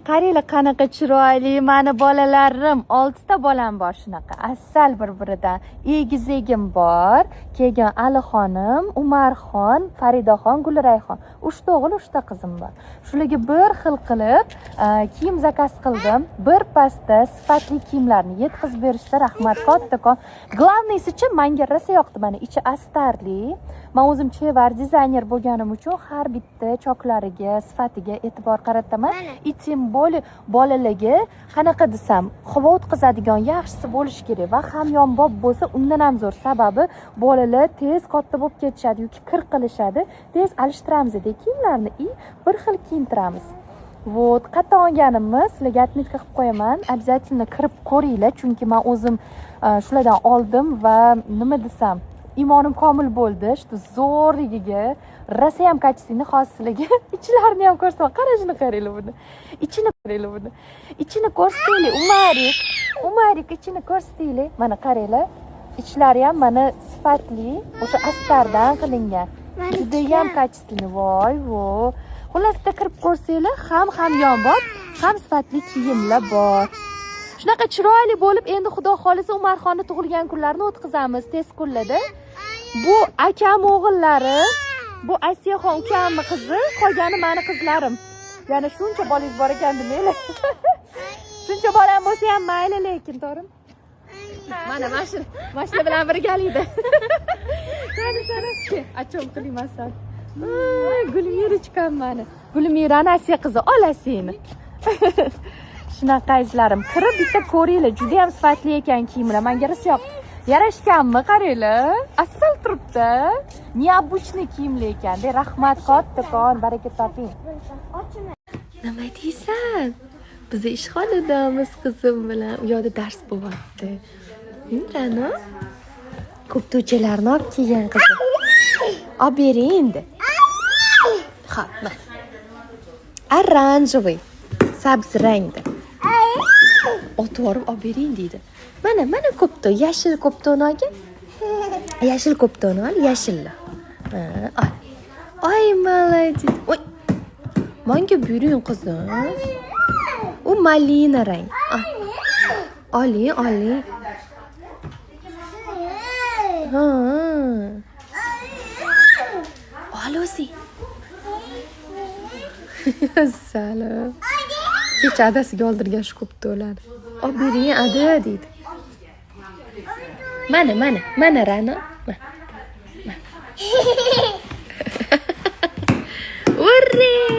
Qaranglar, qanaqa chiroyli mani bolalarim. Oltita bolam bor shunaqa. Asal bir-biridan. Egizagim bor. Keyin Alixonim, Umarxon, Faridaxon, Gulrayxon. Uchta o'g'il, uchta qizim bor. Shularga bir xil qilib kiyim zakaz qildim. Bir pasda sifatli kiyimlarni yetkazib berishdi. Rahmat kattakon. Главный sichi, menga rosa yoqdi. Mana ichi astarli. Men o'zim chevar dizayner bo'lganim uchun har bitta choklariga, sifatiga e'tibor qarataman. И тем более bolalarga, qanaqa desam, havo o'tkazadigan yaxshisi bo'lishi kerak va hamyonbop bo'lsa, undan ham zo'r. Sababi bolalar tez katta bo'lib ketishadi yoki kir qilishadi. Tez alishtiramiz kiyimlarni и bir xil kiyintiramiz. Вот, qayerdan olganimni sizlarga отметка qilib qo'yaman. Обязательно kirib ko'ringlar, chunki man o'zim shulardan oldim va, nima desam, iymonim komil bo'ldi, что zo'rligiga, rosayam качественный. Hozir sizlarga ichlarini ham ko'rsataman. Qarashini qaranglar buni. Ichini qaranglar buni. Ichini ko'rsataylik, Umarik. Umarik, ichini ko'rsataylik. Mana qaranglar. Ichlari ham mana sifatli, o'sha astardan qilingan. Judayam качественный. Voy, vo. Xullas, bitta kirib ko'rsanglar, ham hamyonbop, ham sifatli kiyimlar bor. Shunaqa chiroyli bo'lib, endi Xudo xolisa Umarxonni tug'ilgan kunlarini o'tkazamiz tez kunlarda. Bu akam o'g'illari, bu Asiyaxon ukamni qizi, qolgani mani qizlarim. Yana shuncha bolangiz bor ekan demanglar. Shuncha bolam bo'lsa ham mayli lekin, to'g'rimi? Mana mana shu bilan birgalikda. Qani sani? Achom qilayman. Gulmirichkam mani. Gulmirani Asiya qizi, ol Asiyani. Shunaqa, azizlarim, kirib bitta ko'ringlar, juda ham sifatli ekan kiyimlar. Menga rosa yoqdi. Yarashganmi, qaranglar. Asal turibdi. Необычный kiyimlar ekan. De, rahmat kattakon, baraka toping. Nima deysan? Biz ishxonadamiz qizim bilan. U yoqda dars bo'lyapti. Ra'no koptochalarni olib kelgan qizim. Olib bering endi. Xo'p, mana. Оранжевый. Sabz rangda. Otib yuborib olib bering deydi. Mana, mana kopto, yashil koptoni olgin. Yashil koptoni ol, yashilni. Ha, ol. Oy, молодец. Oy. Menga bering, qizim. U malina rang. Ol. Oling, oling. Ha. Ol o'zing. Salom. Kecha adasiga oldirgan shu koptolarni. Olib bering, ada, deydi. Mana, mana, mana, Ra'no. Mana. Mana. Urre!